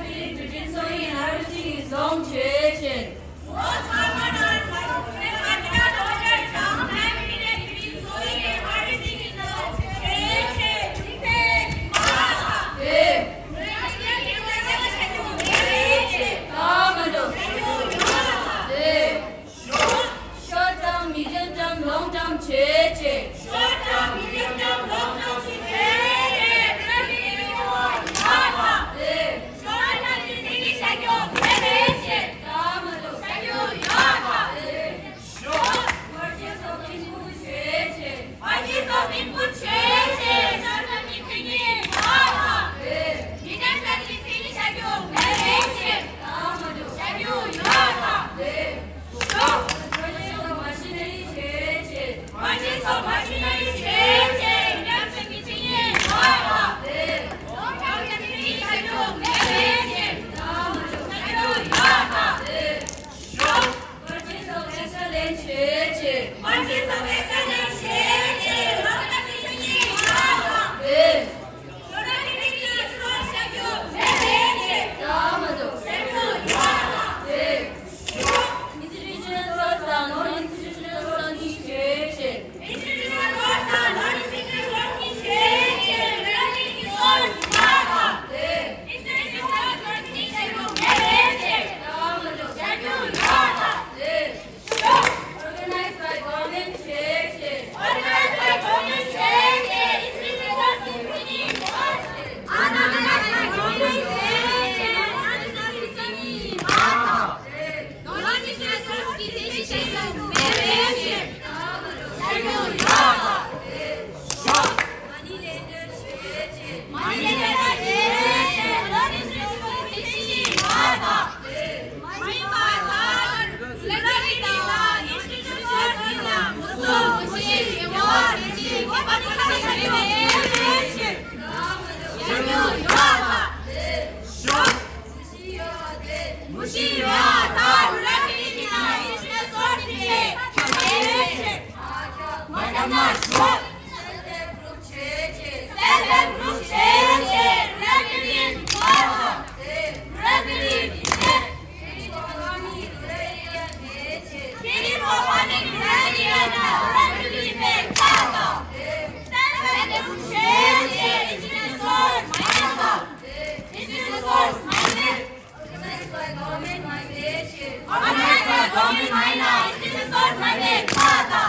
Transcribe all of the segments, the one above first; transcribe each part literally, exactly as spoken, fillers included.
high-breeding, breeding, sowing and harvesting is long བྱས་ཅན། Most farmers are, farmers are long-time breeding, breeding, sowing and harvesting is long བྱས་ཅན། ཨེ། ད་མ་འགྲོ། ཨེ། Short term, medium term, long term བྱས་ཅན། Short term, medium term, long term བྱས་ཅན། ཨེ། Short term་ཟེར་གྱི་བྱ་རྒྱུ་མེད་པས་ཅན། ད་མ་འགྲོ། བྱ་རྒྱུ་ཡོད་པ། ཨེ། Short. Purchase of input བྱས་ཅན། Purchase of input བྱས་ཅན། Short term་གྱི་མཚན་ཉིད་ཡོད་པ། ཨེ། Medium term་གྱི་མཚན་ཉིད་བྱ་རྒྱུ་མེད་པས་ཅན། ད་མ་འགྲོ། བྱ་རྒྱུ་ཡོད་པ། ཨེ། Purchase of machinery བྱས་ཅན། Purchase of machinery བྱས་ཅན། Medium term་གྱི་མཚན་ཉིད་ཡོད་པ། ཨེ། Long term་གྱི་མཚན་ཉིད་བྱ་རྒྱུ་མེད་པས་ཅན། ད་མ་འགྲོ། བྱ་རྒྱུ་ཡོད་པ། ཨེ། Purchase of extra land བྱས་ཅན། Purchase of extra land བྱས་ཅན། Long term་གྱི་མཚན་ཉིད་ཡོད་པ། ཨེ། Productivity་ཡི་སོར་བྱ་རྒྱུ་མེད་པས་ཅན། ད་མ་འགྲོ། བྱ་རྒྱུ་ཡོད་པ། ཨེ། Institutional source་དང་non-institutional source་གཉིས་བྱས་ཅན། Institutional source་དང་non-institutional source་གཉིས་བྱས་ཅན། Productivity་ཡི་སོར་ཡོད་པ། ཨེ། Institutional source་གཉིས་བྱ་རྒྱུ་མེད་པས་ཅན། ད་མ་འགྲོ། བྱ་རྒྱུ་ཡོད་པ། ཨེ། Organized by government བྱས་ཅན། Organized by government་བྱས་ཅན། Institutional source་གཉིས་ཡོད་པ། Unorganized by government་བྱས་ཅན། Unorganized་གཉིས་ཡོད་པ། Non-institutional source་གཉིས་བྱས་ཅན། Money lender་བྱས་ཅན། Money lender་བྱས་ཅན། Non-institutional་གཉིས་ཡོད་པ། Self help group བྱས་ཅན། Self help group་བྱས་ཅན། Self help group་བྱས་ཅན། Self help group་བྱས་ཅན། Self help group་བྱས་ཅན། Self help group་བྱས་ཅན། Self help group་བྱས་ཅན། Training for farming in rural area་ནང་rural community་ལ་ཕྱག་དང་། Self help group་བྱས་ཅན། Indigenous source་མ་ཡིན་པ། Indigenous source་མ་ཡིན་པ། Organized by government་མ་ཡིན་པའི་ཕྱིར། Organized by government་མ་ཡིན་ན་Indigenous source་མ་ཡིན་པའི་ཕྱག་དང་།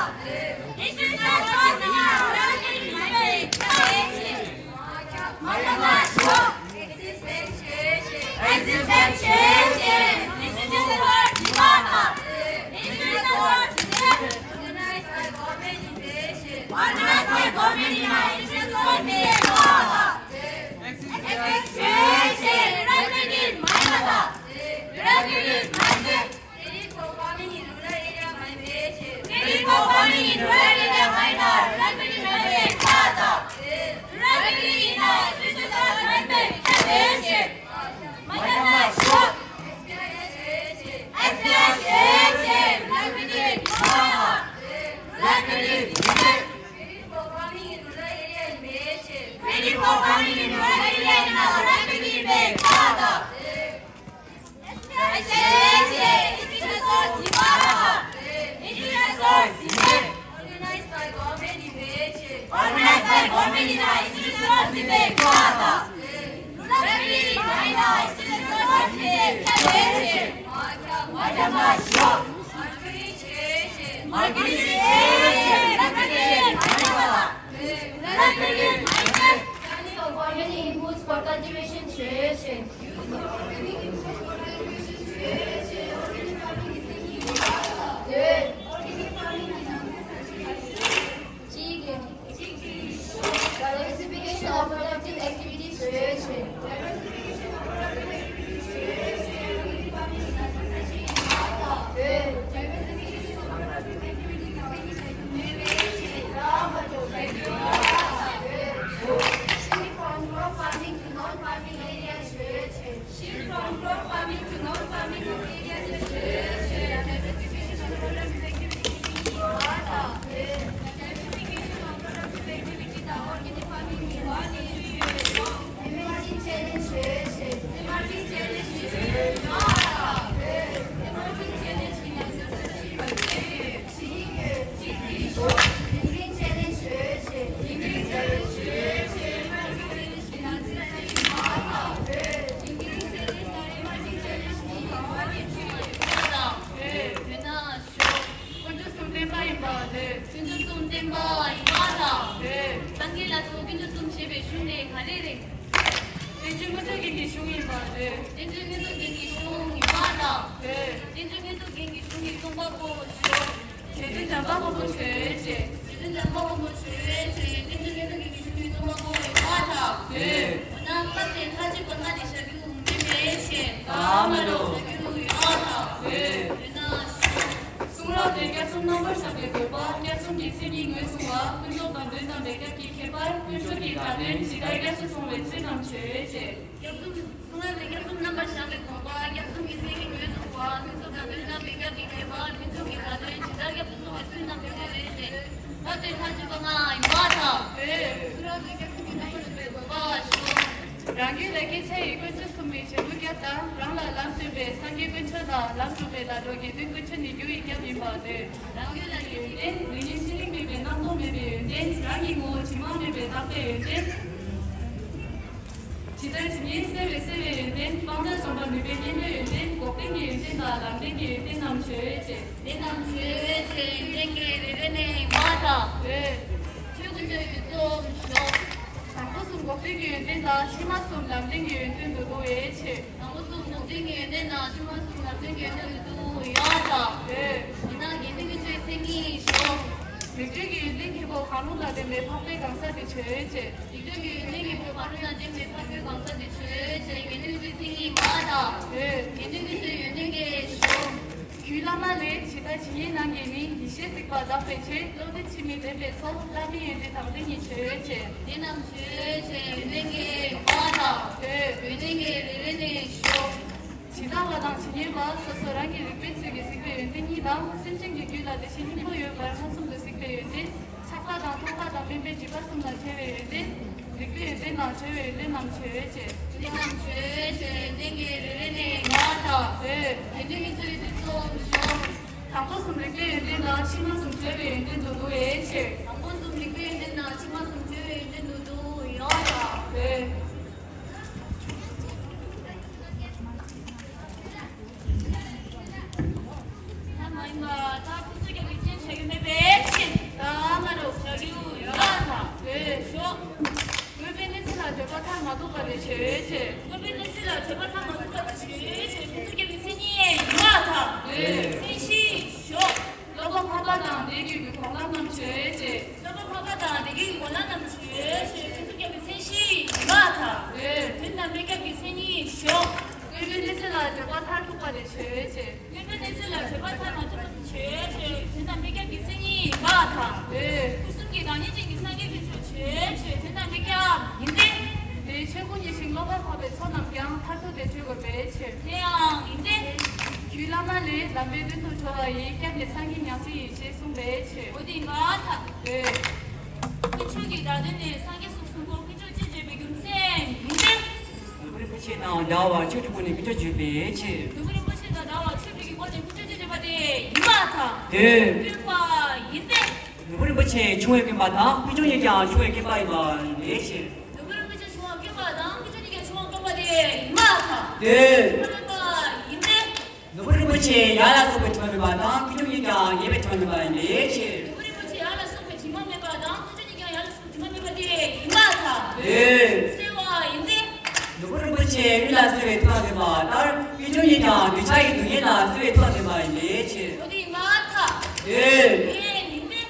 Indigenous source་ཡིན་ན་rural community་མ་ཡིན་པའི་ཕྱག་དང་། མ་ཡིན་པ་ཞུ། Exist་བྱས་ཅན། Exist་བྱས་ཅན། Indigenous source་ཡིན་པ་དང་། Indigenous source་ཡིན་ན། Organized by government་ཡིན་པའི་ཕྱིར། Organized by government་ཡིན་ན་Indigenous source་ཡིན་པའི་ཕྱག་དང་། Exist་བྱས་ཅན། Rural community་མ་ཡིན་པ་དང་། Rural community་མ་ཡིན་པའི། Training for farming in rural area་མ་ཡིན་པའི་ཕྱིར། Training for farming in rural area་མ་ཡིན་ན་rural community་མ་ཡིན་པའི་ཕྱག་དང་། Rural community་ཡིན་ན་Indigenous source་མ་ཡིན་པའི་ཕྱག་དང་། མ་ཡིན་པ་ཞུ། S P R་བྱས་ཅན། Rural community་ཡིན་ན། Rural community་ཡིན་ན། Training for farming in rural area་ཡིན་པའི་ཕྱིར། Training for farming in rural area་ཡིན་ན་rural community་ཡིན་པའི་ཕྱག་དང་། Indigenous source་ཡིན་པ་དང་། Indigenous source་ཡིན་པའི། Organized by government་ཡིན་པའི་ཕྱིར། Organized by government་ཡིན་ན་Indigenous source་ཡིན་པའི་ཕྱག་དང་། Rural community་མ་ཡིན་ན་Indigenous source་ཡིན་པའི་ཕྱག་དང་། མ་ཁྱབ་མ་ཞོག Mercury་བྱས་ཅན། Mercury་བྱས་ཅན། Rural community་མ་ཡིན་པ་དང་། Rural community་མ་ཡིན་པའི། Organic inputs for cultivation་བྱས་ཅན། Diversification of productive activities་བྱས་ཅན། བསྟན་འཛིན་དངོས་གྲུབ་རྒྱན་གྱི་གཞུང་ཡིན་པ་རེད། བསྟན་འཛིན་དངོས་གྲུབ་རྒྱན་གྱི་གཞུང་ཡིན་པ་དང་། རེད། བསྟན་འཛིན་དངོས་གྲུབ་རྒྱན་གྱི་གཞུང་གི་རྩོམ་པ་པོ་ཞོག་རྗེ་བཙུན་བྱམས་པ་དབང་པོ་མཆོད་ཅེས། རྗེ་བཙུན་བྱམས་པ་དབང་པོ་མཆོད་ཅེས་བསྟན་འཛིན་དངོས་གྲུབ་རྒྱན་གྱི་གཞུང་གི་རྩོམ་པ་པོ་ཡིན་པ་དང་། རེད། འོ་ན་སྐབས་དེར་ལྷ་བཅུ་པ་ལྔ་དེ་བཞག་རྒྱུ་འོང་དེ་མེད་ཅེས། ཨ་མ་རོ། བཞག་རྒྱུ་ཡོད་དང་། རེད། ཡོད་ན་ཞོག་གསུང་རབ་དེ་སྐྱབས་གསུམ་རྣམ་པར་བཞག་པའི་དགོས་པ། སྐྱབས་གསུམ་གྱི་མཚན་ཉིད་ངོས་བཟུང་བ། ཀུན་རྫོབ་དང་དོན་དམ་པའི་སྐྱབས་ཀྱི་ཁྱད་པར། དཀོན་མཆོག་གི་སྒྲ་དོན་ཇི་ལྟར་སྐྱབས་སུ་སོང་བའི་ཚུལ་རྣམས་བརྗོད་ཅེས། སྐྱབས་གསུམ་གསུང་རབ་ལས་སྐྱབས་གསུམ་རྣམ་པར་བཞག་པའི་དགོངས་པ། སྐྱབས་གསུམ་གྱི་སེང་གེ་ངོས་སུ་བ། ཀུན་རྫོབ་དང་དོན་དམ་པའི་སྐྱབས་ཀྱི་ཁྱད་པར། ཀུན་རྫོབ་ཀྱི་སྒྲ་དོན་ཇི་ལྟར་སྐྱབས་སུ་སོང་བའི་ཚུལ་རྣམས་བརྗོད་དེ་རེད་ཅེས། ད་དེ་ལྷ་བཅུ་པ་ལྔ་ཡིན་པ་དང་། རེད། གསུང་རབ་ལས་སྐྱབས་གསུམ་གྱི་རྣམ་པར་བཞག་པའི་དགོངས་པ་ཞུ། རང་རྒྱུད་ལས་སྐྱེས་ཆ་ཡི་ཀུན་སློང་གསུམ་པའི་བྱེད་པོ་སྐྱབས་དང་། རང་ལ་ལམ་སྟོན་པའི་སངས་རྒྱས་དཀོན་མཆོག་དང་། ལམ་སྒྲུབ་པའི་བརྡ་སྤྲོད་དགེ་འདུན་དཀོན་མཆོག་ནི་རྒྱུ་ཡི་སྐྱབས་ཡིན་པ་སྟེ། རང་རྒྱུད་ལ་ཡོན་ཏན། ལུས་ངན་ཕྱི་བརླིང་མེད་པའི་རྣམ་རྟོག་མེད་པའི་ཡོན་ཏན། རང་གི་ངོ་བོ་དྲི་མ་མེད་པའི་རྟག་པའི་ཡོན་ཏན། ཇི་ལྟར་ཇི་སྙེད་གསལ་བའི་གསལ་བའི་ཡོན་ཏན། སྤང་བྱ་བཅོམ་པ་ནུས་པའི་གཉེན་པོའི་ཡོན་ཏན། འགོག་བདེན་གྱི་ཡོན་ཏན་དང་། ལམ་བདེན་གྱི་ཡོན་ཏན་རྣམས་བརྗོད་ཅེས། དེ་རྣམས་བརྗོད་ཅེས་ཡོན་ཏན་གྱི་རེ་རེ་ནས་མ་དང་། རེད། ཆོས་ཀུན་སྤྱོད་ཡུལ་རྩོམ་ཞོག་དང་པོ་གསུམ་འགོག་བདེན་གྱི་ཡོན་ཏན་དང་། ཕྱི་མ་གསུམ་ལམ་བདེན་གྱི་ཡོན་ཏན་དུ་འདུ་བའི་ཕྱིར། དང་པོ་གསུམ་འགོག་བདེན་གྱི་ཡོན་ཏན་དང་། ཕྱི་མ་གསུམ་ལམ་བདེན་གྱི་ཡོན་ཏན་དུ་འདུ་ཡོད་དང་། རེད། ཡིན་ན་དགེ་འདུན་གྱི་ཆོས་མཚན་ཉིད་ཞོག་རིགས་གཅོད་ཀྱི་ཡོན་ཏན་གྱི་སྒོ་གང་རུང་ལ་ལྡན་པའི་འཕགས་པའི་གང་ཟག་དེ་བརྗོད་ཅེས། རིགས་གཅོད་ཀྱི་ཡོན་ཏན་གྱི་སྒོ་གང་རུང་ལ་ལྡན་པའི་འཕགས་པའི་གང་ཟག་དེ་བརྗོད་ཅེས་དགེ་འདུན་གྱི་ཆོས་མཚན་ཉིད་མ་དང་། རེད། དགེ་འདུན་གྱི་ཆོས་ཡོན་ཏན་གྱི་ཞོག་རྒྱུད་བླ་མ་ལས། ཇི་ལྟར་ཇི་སྙེད་རྣམས་ཀྱིས་ནི། ཡེ་ཤེས་གཟིགས་པ་དག་པའི་ཕྱིར། བློ་གཏད་ཕྱིར་མི་ལྡན་པའི་ཚོགས། བླ་མའི་ཡོན་ཏན་དང་ལྡན་ཉིད་བརྗོད་ཅེས། དེ་རྣམས་བརྗོད་ཅེས་ཡོན་ཏན་གྱི་མ་དང་། རེད། ཡོན་ཏན་གྱི་རེ་རེ་ནས་ཞོག་ཇི་ལྟ་བ་དང་ཇི་སྙེད་པ། སོ་སོ་རང་གི་རིག་པའི་ཚུལ་གྱིས་གཟིགས་པའི་ཡོན་ཏན་གཉིས་དང་། སེམས་ཅན་གྱི་རྒྱུད་ལ་དེ་བཞིན་སྙིང་པོ་ཡོད་པར་མངོན་སུམ་དུ་གཟིགས་པའི་ཡོན་ཏན། ཆགས་པ་དང་རྟོག་པ་དང་དབེན་པའི་འཇིགས་པ་གསུམ་ལ་བྲལ་བའི་ཡོན་ཏན། རིག་པའི་ཡོན་ཏན་དང་བྲལ་བའི་ཡོན་ཏན་རྣམས་བརྗོད་ཅེས། དེ་རྣམས་བརྗོད་ཅེས་ཡོན་ཏན་གྱི་རེ་རེ་ནས་མ་དང་། རེད། ཡོན་ཏན་གྱི་ཚུལ་དུ་རྩོམ་ཞོག་དང་པོ་གསུམ་རིག་པའི་ཡོན་ཏན་དང་། ཕྱི་མ་གསུམ་བྲལ་བའི་ཡོན་ཏན་དུ་འདུ་བའི་ཕྱིར། དང་པོ་གསུམ་རིག་པའི་ཡོན་ཏན་དང་། ཕྱི་མ་གསུམ་བྲལ་བའི་ཡོན་ཏན་དུ་འདུ་ཡོད་དང་། རེད། ཐ་མ་ཡིན་པ་དང་། ཁོ་ཚོས་ཀྱང་མི་ཚེ་བྱ་རྒྱུ་མེད་པའི་ཕྱིར། ད་མ་རུ་བྱ་རྒྱུ་ཡོད་དང་། རེད། ཞོག་དངོས་པོའི་གནས་ཚུལ་ལ་འདོད་པ་མཐར་མ་ཐུག་པ་ལས་བྱེད་ཅེས། དངོས་པོའི་གནས་ཚུལ་ལ་འདོད་པ་མཐར་མ་ཐུག་པ་ལས་བྱེད་ཅེས། ཁོ་ཚོས་ཀྱང་མི་ཚེ་གཉིས་ཡོད་དང་། རེད། མཚན་གཞི་ཞོག་སློབ་པ་འཕགས་པ་དང་དེའི་རྒྱུད་ཀྱི་གོ་ལ་རྣམས་བརྗོད་ཅེས། སློབ་པ་འཕགས་པ་དང་དེའི་རྒྱུད་ཀྱི་གོ་ལ་རྣམས་བརྗོད་ཅེས། ཁོ་ཚོས་ཀྱང་མི་ཚེ་གཉིས་ཡོད་དང་། རེད། དོན་དམ་པའི་སྐྱབས་ཀྱི་མཚན་ཉིད་ཞོག་དངོས་པོའི་གནས་ཚུལ་ལ་འདོད་པ་མཐར་ཐུག་པ་ལས་བྱེད་ཅེས། དངོས་པོའི་གནས་ཚུལ་ལ་འདོད་པ་མཐར་མ་ཐུག་པ་ལས་བྱེད་ཅེས། དོན་དམ་པའི་སྐྱབས་ཀྱི་མཚན་ཉིད་ཡིན་པ་དང་། རེད། སྐུ་གསུམ་གྱི་བདག་ཉིད་ཅན་གྱི་སངས་རྒྱས་དཀོན་མཆོག་བྱེད་ཅེས། དོན་དམ་པའི་སྐྱབས་ཡིན་ཏེ། དེའི་ཆོས་སྐུ་ཉིད་བཞིན་སློབ་པ་འཕགས་པའི་ཚོགས་རྣམས་ཀྱང་མཐར་ཐུག་དེར་གྲོལ་དགོས་པའི་ཕྱིར། དེ་ཡང་ཡིན་ཏེ། རྒྱུད་བླ་མ་ལས། ལམ་པའི་དོན་དུ་གྲོལ་བ་ཡི། སྐྱབས་ནི་སངས་རྒྱས་ཉག་གཅིག་ཡིན། ཞེས་གསུངས་པའི་ཕྱིར། འོ་དེ་ཡིན་པར་ཐལ། རེད། དཀོན་མཆོག་གི་བརྡ་དོན་ནི་སངས་རྒྱས་སོགས་གསུམ་པོ་དཀོན་མཆོག་ཅེས་བརྗོད་པའི་རྒྱུ་མཚན་ཡིན་ཏེ། ནོར་བུ་རིན་པོ་ཆེ་དང་འདྲ་བར་ཆོས་དྲུག་པོ་ནི་དཀོན་མཆོག་བརྗོད་པའི་ཕྱིར། ནོར་བུ་རིན་པོ་ཆེ་དང་འདྲ་བར་ཆོས་དྲུག་གི་སྒོ་ནས་དཀོན་མཆོག་ཅེས་བརྗོད་པ་དེ་ཡིན་པར་ཐལ། དེ། དཀོན་པ་ཡིན་ཏེ། ནོར་བུ་རིན་པོ་ཆེ་ཆུང་བས་དཀོན་པ་དང་དཀོན་མཆོག་ཉིད་ཀྱང་ཆུང་བས་དཀོན་པ་ཡིན་པ་ལས་ཕྱིར། ནོར་བུ་རིན་པོ་ཆེ་ཆུང་བ་དཀོན་པ་དང་དཀོན་མཆོག་ཉིད་ཀྱང་ཆུང་བ་དཀོན་པ་དེ་ཡིན་པར་ཐལ། དེ། དཀོན་པ་ཡིན་ཏེ། ནོར་བུ་རིན་པོ་ཆེ་ཡར་ལ་སོགས་པའི་དྲི་མ་མེད་པ་དང་དཀོན་མཆོག་ཉིད་ཀྱང་ཉེ་བའི་དྲི་མ་མེད་པ་ཡིན་པའི་ཕྱིར། ནོར་བུ་རིན་པོ་ཆེ་ཡར་ལ་སོགས་པའི་དྲི་མ་མེད་པ་དང་དཀོན་མཆོག་ཉིད་ཀྱང་ཡར་ལ་སོགས་པའི་དྲི་མ་མེད་པ་དེ་ཡིན་པར་ཐལ། དེ། གསལ་བ་ཡིན་ཏེ། ནོར་བུ་རིན་པོ་ཆེ་དབུས་ལ་གསལ་བའི་ཐུགས་ལ་ལྡན་པ་ལྟར་དཀོན་མཆོག་ཉིད་ཀྱང་གདུལ་བྱ་ཡི་སྡུག་བསྔལ་ལ་གསལ་བའི་ཐུགས་ལ་ལྡན་པ་ཡིན་པའི་ཕྱིར། འོ་དེ་ཡིན་པར་ཐལ། དེ། དེ་ཡིན་ཏེ།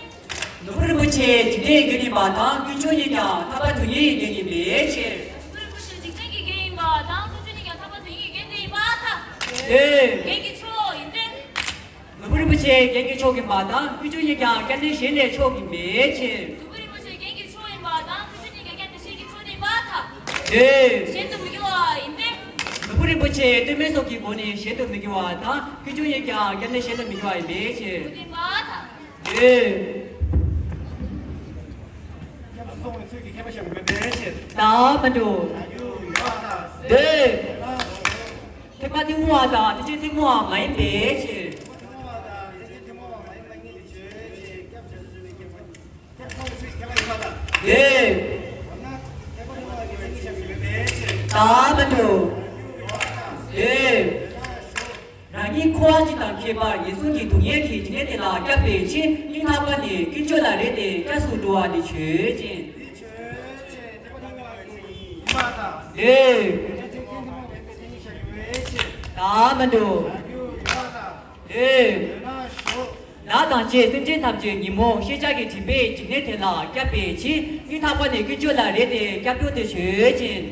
ནོར་བུ་རིན་པོ་ཆེ་འཇིག་རྟེན་གྱི་རྒྱུ་ཡིན་པ་དང་དཀོན་མཆོག་ཉིད་ཀྱང་ཐར་པ་དོན་གཉེར་གྱི་རྒྱན་ཡིན་པའི་ཕྱིར། ནོར་བུ་རིན་པོ་ཆེ་འཇིག་རྟེན་གྱི་རྒྱན་ཡིན་པ་དང་དཀོན་མཆོག་ཉིད་ཀྱང་ཐར་པ་དོན་གཉེར་གྱི་རྒྱན་དེ་ཡིན་པར་ཐལ། ཨེ། རྒྱན་གྱི་མཆོག་ཡིན་ཏེ། ནོར་བུ་རིན་པོ་ཆེ་རྒྱན་གྱི་མཆོག་ཡིན་པ་དང་དཀོན་མཆོག་ཉིད་ཀྱང་སྐལ་ལྡན་གཞན་ལས་མཆོག་ཡིན་པའི་ཕྱིར། ནོར་བུ་རིན་པོ་ཆེ་རྒྱན་གྱི་མཆོག་ཡིན་པ་དང་དཀོན་མཆོག་ཉིད་ཀྱང་སྐལ་ལྡན་གཞན་གྱི་མཆོག་དེ་ཡིན་པར་ཐལ། ཨེ། གཞན་དུ་མི་འགྱུར་བ་ཡིན་ཏེ། ནོར་བུ་རིན་པོ་ཆེ་སྟོད་སྨད་སོགས་ཀྱི་སྒོ་ནས་གཞན་དུ་མི་འགྱུར་བ་དང་དཀོན་མཆོག་ཉིད་ཀྱང་སྐལ་ལྡན་གཞན་དུ་མི་འགྱུར་བ་ཡིན་པའི་ཕྱིར། ཡིན་པར་ཐལ། ཨེ། སྐྱབས་སུ་སོང་བའི་ཚུལ་གྱིས་མཁས་པ་ཞིག་མེད་པའི་ཕྱིར། ད་མ་འགྲོ། ཨ་ཡུ་ཡ་ད་སེ། ཨེ། ཐེག་པ་ཐུན་མོང་བ་དང་ཐེག་ཆེན་ཐུན་མོང་བ་མ་ཡིན་པའི་ཕྱིར། ཐུན་མོང་བ་དང་ཐེག་ཆེན་ཐུན་མོང་བ་མ་ཡིན་པ་གཉིས་ཀྱི་ཆོས་ཅེས་སྐྱབས་སུ་སོང་བའི་མཁས་པ། སྐྱབས་སུ་སོང་བའི་ཚུལ་གྱིས་མཁས་པ་ཡིན་པ་དང་། ཨེ། འོ་ན་ཐེག་པ་ཐུན་མོང་བ་གཉིས་ཀྱི་མཚན་ཉིད་ཞིག་མེད་པའི་ཕྱིར། ད་མ་འགྲོ། ཨ་ཡུ་ཡ་ད་སེ། ཨེ། ཡོད་ན་ཞོག་རང་ཉིད་འཁོར་བ་གཅིག་དང་ཁྱད་པར་ངན་སོང་གི་སྡུག་བསྔལ་གྱི་སྡུག་བསྔལ་དེ་ལ་བསྐྱབ་པའི་ཕྱིར་སྙིང་ཐག་པ་ནས་དཀོན་མཆོག་ལ་རེ་ལྟོས་ཏེ་སྐྱབས་སུ་འགྲོ་བ་ནི་ཆོས་ཅན། འདི་ཆོས་ཅན། ཐེག་པ་ཐུན་མོང་བ་གཉིས་ཀྱི་མཚན་ཉིད་ཡིན་པར་ ལེ། ད་མ་འདུག་ལེ། བདག་དང་བཅས་སེམས་ཅན་ཐམས་ཅད་ཉིན་མོ་ཤེས་བྱ་གི་དྲི་མས་འཇིག་རྟེན་དེ་ལ་བསྐྱབ་པའི་ཕྱིར། སྙིང་ཐག་པ་ནས་དཀོན་མཆོག་ལ་རེ་ཏེ་སྐྱབས་འགྲོ་དེ་ཞུས་ཅིང་།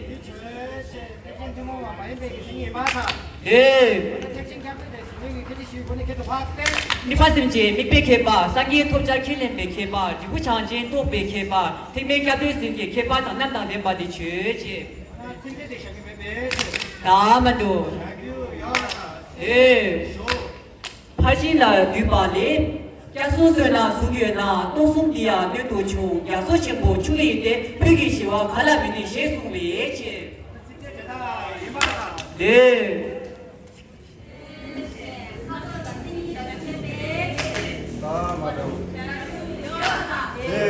ལེ། དམིགས་པ་སེམས་ཅན་དམིགས་པའི་ཁྱད་པར། སངས་རྒྱས་ཐོབ་བྱར་ཁས་ལེན་པའི་ཁྱད་པར། འབྲས་བུ་བྱང་ཆེན་རྟོགས་པའི་ཁྱད་པར། ཐེག་དམན་སྐྱབས་འགྲོའི་སེམས་ཀྱི་ཁྱད་པར་དང་རྣམ་དང་ལྡན་པ་དེ་ཆོས་ཅན། ད་མ་འདུག་ལེ། ཕར་ཕྱིན་ལ་འདུས་པ་ལས། སྐྱབས་སུ་སོང་ན་གཟུགས་ཡོད་ན། སྟོང་གསུམ་འདི་ཡང་སྣོད་དུ་ཆུང་། རྒྱ་མཚོ་ཆེན་པོ་ཆུ་ཡིས་ཏེ། བོད་ཀྱི་ཞི་བ་ག་ལ་མེད་ནི་ཞེས་གསུངས་པའི་ཕྱིར། ལེ། ད་མ་འདུག་ལེ།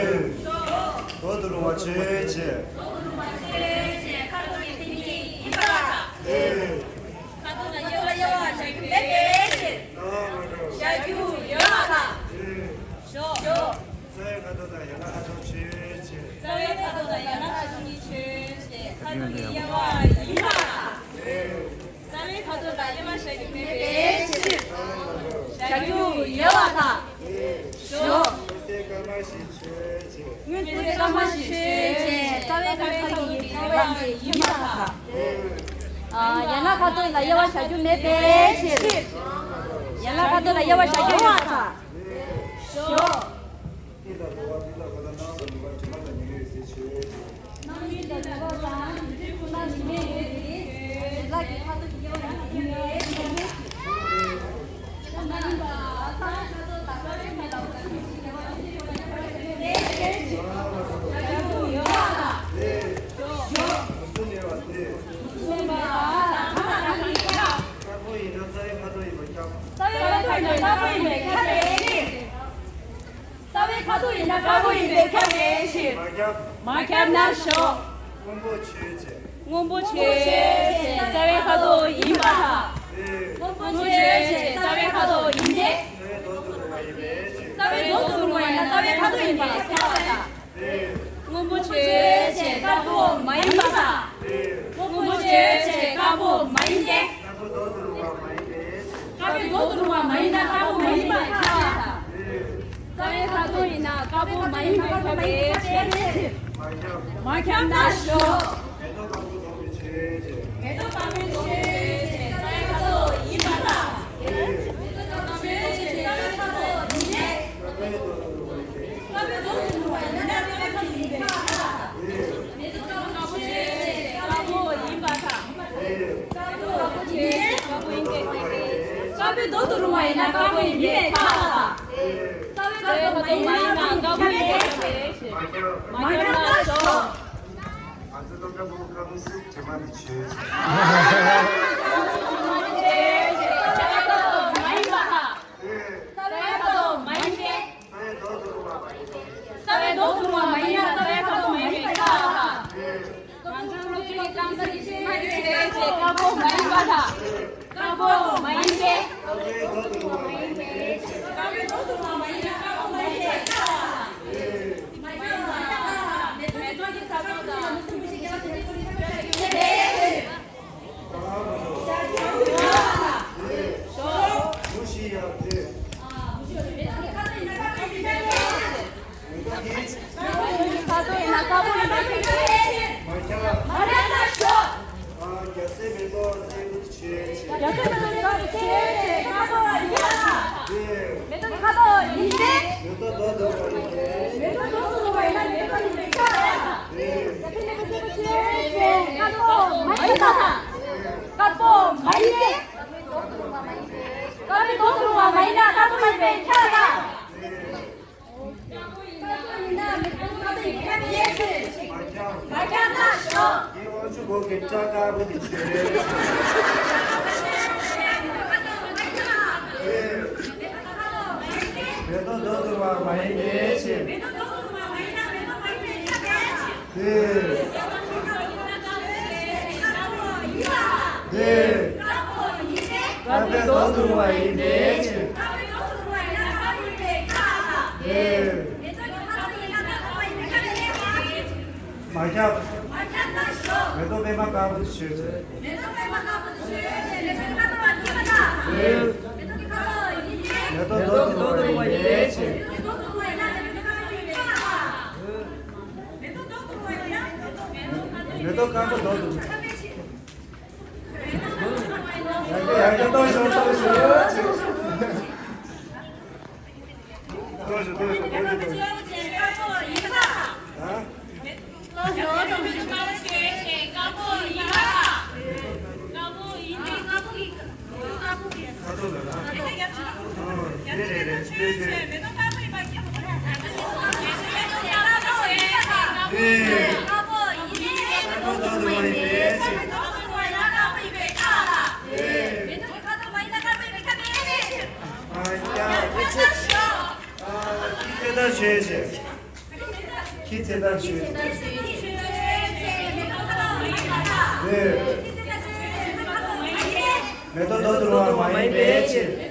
མདོར་བསྡུ་རུང་བ་ཆོས་ཅན། ལེ། ཁ་དོག་ལ་དབྱེ་བ་བྱ་རྒྱུ་མེད་པའི་ཕྱིར། བྱ་རྒྱུ་ཡོད་པར་ཐལ། ཞོག་རྩ་བའི་ཁ་དོག་དང་ཡན་ལག་ཁ་དོག་ཆོས་ཅན། རྩ་བའི་ཁ་དོག་དང་ཡན་ལག་ཁ་དོག་གཉིས་ཆོས་ཅན། ཁ་དོག་གི་དབྱེ་བ་ཡིན་པར་ཐལ། རྩ་བའི་ཁ་དོག་ལ་དབྱེ་བ་བྱ་རྒྱུ་མེད་པའི་ཕྱིར། བྱ་རྒྱུ་ཡོད་པར་ཐལ། ཞོག་སྐར་མ་བཞི་ཆོས་ཅན། མངོན་གསལ་སྐར་མ་བཞི་ཆོས་ཅན། རྩ་བའི་ཁ་དོག་གི་དབྱེ་བ་ཡིན་པར་ཐལ། ཡན་ལག་ཁ་དོག་ལ་དབྱེ་བ་བྱ་རྒྱུ་མེད་པའི་ཕྱིར། ཡན་ལག་ཁ་དོག་ལ་དབྱེ་བ་བྱ་རྒྱུ་ཡོད་པར་ཐལ། ཞོག་རྩ་བའི་ཁ་དོག་ཡིན་ན་དཀར་པོ་ཡིན་པས་ཁྱབ་པའི་ཕྱིར། མ་ཁྱབ་ན་ཞོག་སྔོན་པོ་ཆོས་ཅན། སྔོན་པོ་ཆོས་ཅན། རྩ་བའི་ཁ་དོག་ཡིན་པར་ཐལ། སྔོན་པོ་ཆོས་ཅན། རྩ་བའི་ཁ་དོག་ཡིན་ཏེ། རྩ་བའི་མདོར་དུ་རུང་བ་ཡིན་ན་རྩ་བའི་ཁ་དོག་ཡིན་པས་ཁྱབ་པར་ཐལ། སྔོན་པོ་ཆོས་ཅན། དཀར་པོ་མ་ཡིན་པར་ཐལ། སྔོན་པོ་ཆོས་ཅན། དཀར་པོ་མ་ཡིན་ཏེ། དཀར་པོའི་མདོར་དུ་རུང་བ་མ་ཡིན་ཏེ། དཀར་པོའི་མདོར་དུ་རུང་བ་མ་ཡིན་ན་དཀར་པོ་མ་ཡིན་པར་ཐལ། རྩ་བའི་ཁ་དོག་ཡིན་ན་དཀར་པོ་མ་ཡིན་པར་ཐལ་བའི་ཕྱིར། མ་ཁྱབ་ན་ཞོག་མེ་ཏོག་དཀར་པོ་ཆོས་ཅན། མེ་ཏོག་དཀར་པོའི་ཆོས་ཅན། རྩ་བའི་ཁ་དོག་ཡིན་པར་ཐལ། མེ་ཏོག་དཀར་པོའི་ཆོས་ཅན། རྩ་བའི་ཁ་དོག་ཡིན་ཏེ། དཀར་པོའི་མདོར་དུ་རུང་བ་ཡིན་ན་དཀར་པོའི་ཁ་དོག་ཡིན་པས་ཁྱབ་པར་ཐལ། མེ་ཏོག་དཀར་པོ་ཆོས་ཅན། དཀར་པོ་ཡིན་པར་ཐལ། དཀར་པོའི་མདོར་དུ་རུང་བ་ཡིན་ན་དཀར་པོ་ཡིན་པས་ཁྱབ་པར་ཐལ། རྩ་བའི་ཁ་དོག་མ་ཡིན་ན་དཀར་པོ་ཡིན་པས་ཁྱབ་པར་ཐལ། མ་ཁྱབ་ན་ཞོག་ང་ཚོ་སློབ་གྲྭ་པོ་ཁ་མི་སྲིད་དྲི་མ་འདི་ཆོས་ཅན། རྩ་བའི་ཁ་དོག་མ་ཡིན་པར་ཐལ། རྩ་བའི་ཁ་དོག་མ་ཡིན་ཏེ། རྩ་བའི་མདོར་དུ་རུང་བ་མ་ཡིན་ན་རྩ་བའི་ཁ་དོག་མ་ཡིན་པས་ཁྱབ་པར་ཐལ། ང་ཚོའི་སློབ་གྲྭའི་རྐང་ཚ་གི་ཤེས་མ་རིག་རེད་ཅེས་དཀར་པོ་མ་ཡིན་པར་ཐལ། དཀར་པོ་མ་ཡིན་ཏེ། དཀར་པོའི་མདོར་དུ་རུང་བ་མ་ཡིན་ན་དཀར་པོ་མ་ཡིན་པས་ཁྱབ་པར་ཐལ། མེ་ཏོག་གི་ཁ་དོག་དང་། མེ་ཏོག་གི་ཁ་དོག་ཡིན་ཏེ། མེ་ཏོག་གི་ཁ་དོག་ཡིན་ཏེ། མེ་ཏོག་མདོར་དུ་རུང་བ་ཡིན་ཏེ། མེ་ཏོག་མདོར་དུ་རུང་བ་ཡིན་ན་མེ་ཏོག་ཡིན་པས་ཁྱབ་པར་ཐལ། དཀར་པོ་མ་ཡིན་པར་ཐལ། དཀར་པོ་མ་ཡིན་ཏེ། དཀར་པོའི་མདོར་དུ་རུང་བ་མ་ཡིན་ན་དཀར་པོ་མ་ཡིན་པས་ཁྱབ་པར་ཐལ། མ་ཁྱབ་ན་ཞོག་འདི་ཨོ་ཆུ་གོ་གི་སྐྲ་དཀར་པོ་འདི་ཆོས་རེད། མེ་ཏོག་མདོར་དུ་རུང་བ་མ་ཡིན་པའི་ཕྱིར། དེ། དེ། དཀར་པོའི་མདོར་དུ་རུང་བ་ཡིན་པའི་ཕྱིར། དེ། མ་ཁྱབ། མ་ཁྱབ་ན་ཞོག་མེ་ཏོག་པད་མ་དཀར་པོ་དེ་ཤོད་ཅིག་མེ་ཏོག་མེ་ཏོག་མདོག་དུ་རུང་བ་ཡིན་པའི་ཕྱིར། མེ་ཏོག་དཀར་པོ་མདོག་དུ་རུང་། ཡ་གི་ཡ་གི་ཏོག་ཞོག་ཏོག་ཞོག་ཏོག་ཞོག་ཏོག་ཞོག་ཏོག་ཞོག་ཏོག་ཞོག་ཨ། ཁྱི་ཚེ་ཐར་ཞུས་ཤིག་ཁྱི་ཚེ་ཐར་ཞུས་ཤིག་མེ་ཏོག་མདོག་ཏུ་རུང་བ་མ་ཡིན་པའི་ཕྱིར།